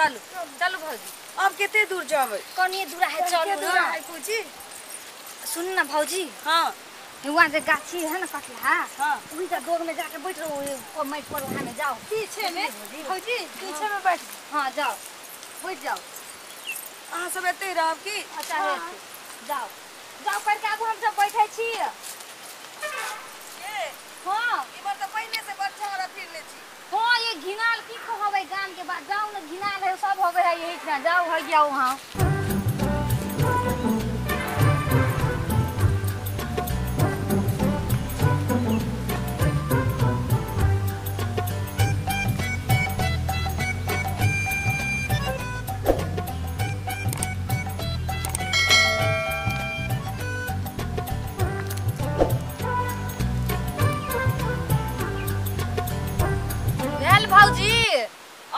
चलू चलू भौजी। अब कते दूर जाबै? कनी दूर है, चलू ना भौजी। सुन ना भौजी। हां हुआ जे गाछी है ना कटला, हां ओही का गोग में जाके बैठ रहो, माइक पर वहां में जाओ पीछे में भौजी, पीछे में बैठ। हां जाओ बैठ जाओ। अहाँ सब एते रहब की? अच्छा है, जाओ जाओ करके आबू, हम सब बैठे छी। ए हां इमर त पहिले से बच्चा वाला फिरले छी। हां ये घिनाल की कहबै गाम के बात, जाओ ना घिनाल है सब होवे है यही ना, जाओ हो गया वहां।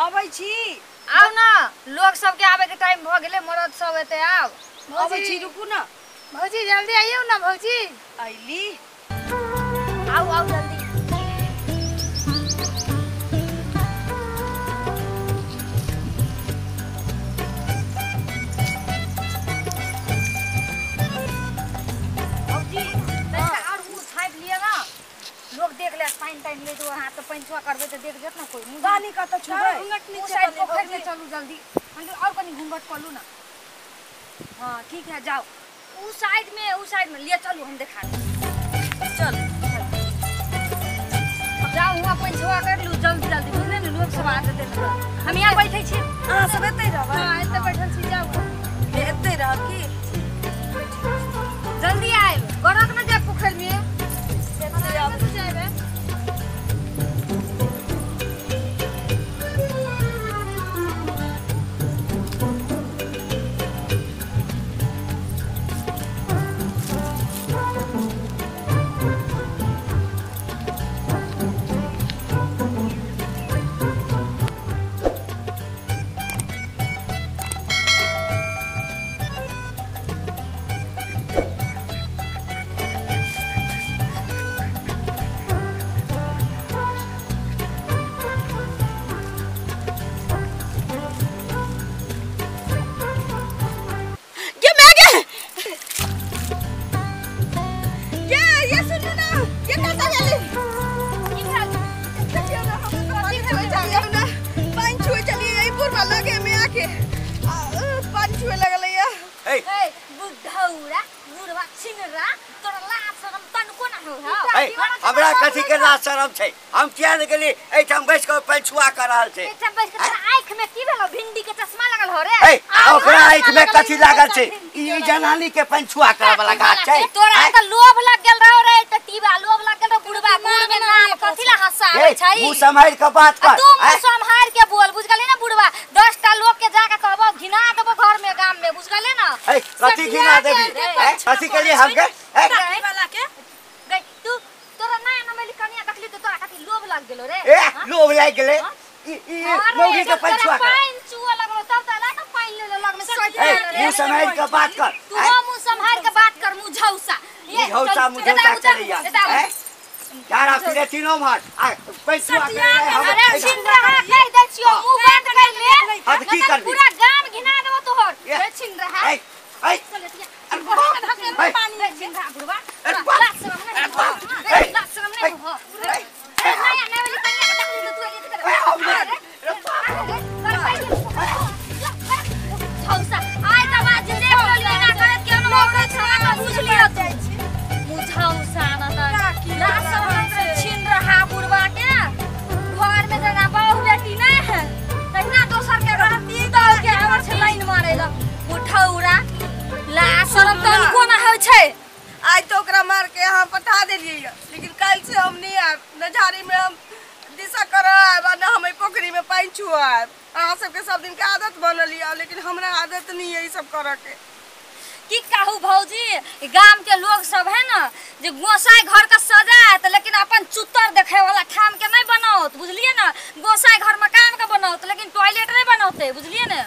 अबै छी, आउ ना, लोग सबके आबे के टाइम भ गेलै, मरद सब एते आउ। अबै छी, रुकू ना भौजी, जल्दी आइयो ना भौजी। आइली, आउ आउ जल्दी। भौजी तनिका और मुँह छापि लिअ ना, लोग देख ले, पानि तानि ले तो हाथ तो पैंचुआ करबे तो देख देत ना कोई। पानी कत छुबै? घूंघट नीचे साइड पोखर में चलू जल्दी, हम और कनी घूंघट कर लू ना। हां ठीक है, जाओ उस साइड में, उस साइड में लिए चलू, हम देखा दे। चल जाओ हुआ पैंचुआ कर लू जल्दी जल्दी, बुझले ने लोग सब आ जेतै। हम यहाँ बैठे छी, अहाँ सब एतै रहबै? हां एतै बैठल छी, जाओ एतै रहब की? जल्दी आइब, गरक न जाय पोखर में। एतै आब जाइबे। हमरा कथी के लाज शरम छै? हम किया ने गेली एठाम बैस के पैंछुआ कर रहल छै। एठाम बैस के तोरा आँख में की भेलो? भिंडी के चश्मा लागल हो रे। ए ओकरा आँख में कथी लागल छै? ई जनानी के पैंछुआ करे वाला घाट छै। तोरा त लोभ लग गेल रहो रे, त टीबा लोभ लग गेल रहो। बुढ़बा बूढ़ में नाम कथी ला हंसाबै छै? मुंह सम्हार के बात कर। तू मुंह सम्हार के बोल, बुझ गेली ना बुढ़बा? 10 टा लोग के जाके कहबो घिना देबो घर में गाम में, बुझ गेली ना? ए कथी घिना देबी? कथी के लिए हम के वाला के गई तू तोरा नया नमेली कनिया देखली त तोरा कथी लोभ लग गेलो रे? ए लोभ लाग गेलै। ई ई मौगी के पैंचुआ कर, पानि चुआ लगलो तब त ला के पानि ले लग में सट गेल रे। मुंह सम्हार के बात कर, तू मुंह सम्हार के बात कर। मुंह झौसा, ये झौसा मुंह झौसा चलैया। यार फिरे तीनों मार आ पैंचुआ कर। अरे छिन रहा कह दै छियो, मुंह बंद कर ले। हां की करबी? पूरा गाम घिना देबो तोहर। ए छिन रहा, ए ए अरे पानी में छिन रहा बुढ़वा। लाज शरम नहीं हो, लाज शरम नहीं हो। नया नवेली कनिया के देखली त तू एली कर। अरे झौसा आइ त बात जे देख लेलियो ना करत के हम औरत छना त बुझ लियो तू। मुझौसा ना त लाज शरम छिन रहा बुढ़वा के। घर में जना बहु बेटी नहीं है तहिना दोसर के रहती त के आवर छै लाइन मारै ल मुठौरा। लाज शरम तनिको ना होइ छै। आज तो ओकरा मार के हम पठा देलियै, लेकिन काल्हि से हम नहीं आयब। न झाड़ी में हम दिशा कर आयब, न हम पोखरी में पानि छुआब। अहाँ सबके सब दिन के आदत बनल यऽ, लेकिन हमरा आदत नहीं है ई सब करऽ के। की कहू भौजी, गाम के लोग सब है ना जे गोसाई घर का सजायत, लेकिन अपन चुतर देखे वाला ठाम के नहीं बनाओत, बुझलिए ना? गोसाई घर मकान के बनाओत, लेकिन टॉयलेट नहीं बनाओते, बुझलिए ना?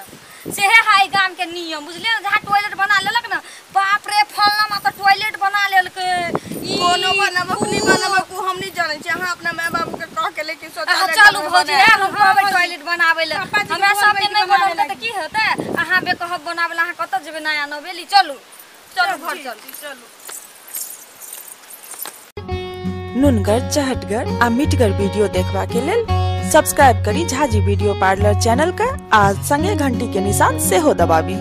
सेहे है गाम के नियम, बुझलिए ना? जहाँ टॉयलेट बना लेलक ना, बाप रे फलना मा त टॉयलेट बना लेलकै। ई कोनो बनबक नहीं बनबक उ हम नहीं जानै छी। अहाँ अपना माय बाबू के कह के लेकिन चलू भौजी, हम कहबै टॉयलेट बनाबै ले। हमरा सब के नहीं बनल रहब बनाबे ला, अहाँ कतऽ जेबै नया नवेली? चलू चलू घर चलू। चलू। नुनगर, चहटगर आ मिठगर वीडियो देखबा के लेल सब्सक्राइब करी झाजी वीडियो पार्लर चैनल के आ संगे घंटी के निशान सेहो दबाबी।